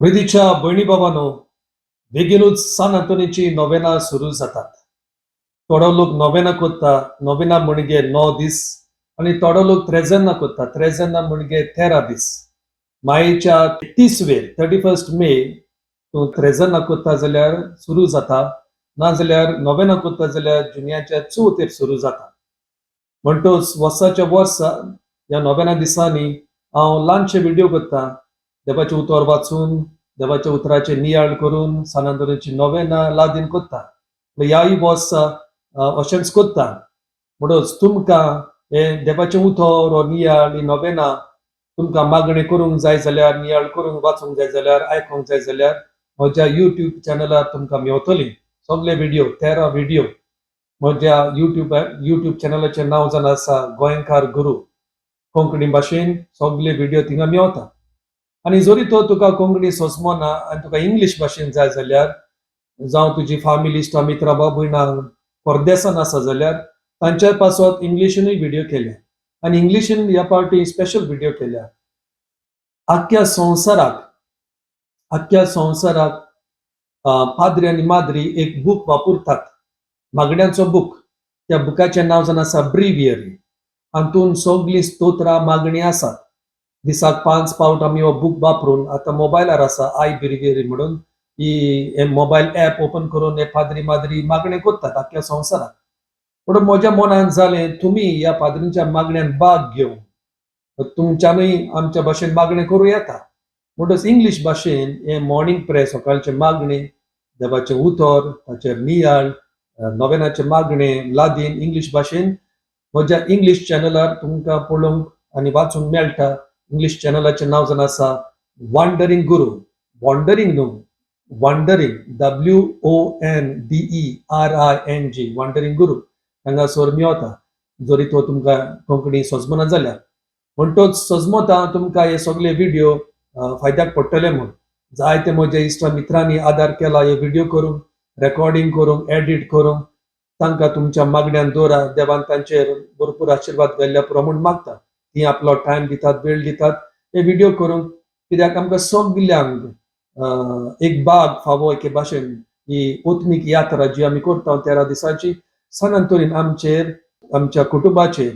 प्रितीच्या भयणी बाबांनो, बेगीनूच सान आंतोनीची नोवेना सुरू जातात. थोडो लोक नोवेना करता, नोवेना म्हणजे 9 दीस आनी थोडो लोक त्रेजेन्ना करता, त्रेजेन्ना म्हणजे 13 दीस. मायेच्या 30 वेर, 31 मे, तूं त्रेजेन्ना करता जाल्यार सुरू जाता, नाजाल्यार नोवेना करता जाल्यार जुन्याच्या चवथेर सुरू जाता. म्हणटच वर्साच्या वर्सा ह्या नोवेना दिसांनी हांव ल्हानशे व्हिडिओ करता, देवाचें उतर वाचून, देवाच्या उतराचे नियाळ करून सान आंतोनीची नोवेना लादीन करता. ह्याय वर्सा अशेंच करता. म्हणूच तुमकां हें देवाचें उतर हो नियाळ, ही नोवेना तुमकां मागणी करूंक जाय जाल्यार, नियाळ करूंक वाचूंक जाय जाल्यार, आयकूंक जाय जाल्यार म्हज्या युट्यूब चॅनलार तुमकां मेवतली सगळे व्हिडिओ, 13 व्हिडिओ. म्हज्या युट्यूब चॅनलाचें नांव जावन आसा गोंयकार गुरू. कोंकणी भाशेन सगळे व्हिडिओ थिंगा मेवता. आनी जरी तो तुका कोंकणी सोंसमना आनी तुका इंग्लीश भाशेन जाय जाल्यार, जावं तुजी फामिली, इश्टा, मित्रां, भाव भयणां परदेसान आसा जाल्यार तांच्या पासत इंग्लिशीनूय व्हिडिओ केल्या आनी इंग्लिशीन ह्या पावटी स्पेशल व्हिडिओ केल्या. आख्ख्या संवसाराक पाद्री आनी माद्री एक बूक वापरतात, मागण्यांचो बूक. त्या बुकाचें नांव जावन आसा ब्रिवियरी. हातून सगळीं स्तोत्रां, मागणी आसात. दिसाक पांच पावट आमी हो बूक वापरून, आतां मोबायलार आसा I ब्रिवियरी म्हणून, ही मोबायल एप ओपन करून हे पाद्री माद्री मागणें करतात आख्ख्या संवसाराक. पूण म्हज्या मनान जालें, तुमी ह्या पाद्रींच्या मागण्यान भाग घेवन तुमच्यानूय आमच्या भाशेन मागणें करूं येता. म्हणटच इंग्लीश भाशेन हें मॉर्निंग प्रेयर, सकाळचें मागणें, देवाचें उतर, ताचेर नियाळ, नोवेनाचें मागणें लादीन इंग्लीश भाशेन म्हज्या इंग्लीश चॅनलार तुमकां पळोवंक आनी वाचूंक मेळटा. इंग्लीश चॅनलाचें नांव जावन आसा वॉन्डरिंग गुरू. वॉन्डरिंग न्हू, wandering, WONDERING, wandering गुरू हांगासर मेवता, जरी तो तुमकां कोंकणी सजमना जाल्यार. म्हणटच सजमता तुमकां हे सगळे व्हिडिओ फायद्याक पडटले म्हूण. जायते म्हज्या इश्टा मित्रांनी आदार केला हे व्हिडिओ करूंक, रेकॉर्डिंग करूंक, एडिट करूंक. तांकां तुमच्या मागण्यान दवरा. देवान तांचेर भरपूर आशिर्वाद घाल्ल्या पुरो म्हूण मागता. ती आपलो टायम दितात, वेळ दितात हे व्हिडिओ करूंक, कित्याक आमकां सगल्यांक एक भाग फावो एके भाशेन ही आत्मीक यात्रा जी आमी करता 13 दिसांची. सान आंतोनीन आमचेर, आमच्या कुटुंबाचेर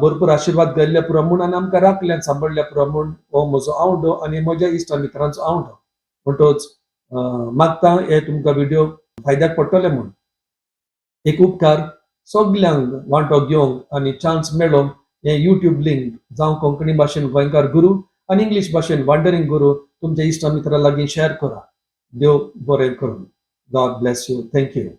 भरपूर आशिर्वाद घाल्ल्या पुरो म्हूण आनी आमकां राखल्यान सांबाळ्ळ्या पुरो म्हूण हो म्हजो आवंडो आनी म्हज्या इश्टा मित्रांचो आवंडो. म्हणटच मागता, हे तुमकां व्हिडिओ फायद्याक पडटले म्हूण. एक उपकार, सगल्यांक वांटो घेवंक आनी चान्स मेळोवंक हे युट्यूब लिंक, जावं कोंकणी भाशेन गोंयकार गुरू आनी इंग्लीश भाशेन वॉन्डरिंग गुरू, तुमच्या इश्टा मित्रां लागीं शेअर करा. देव बरें करूं. God bless you. Thank you.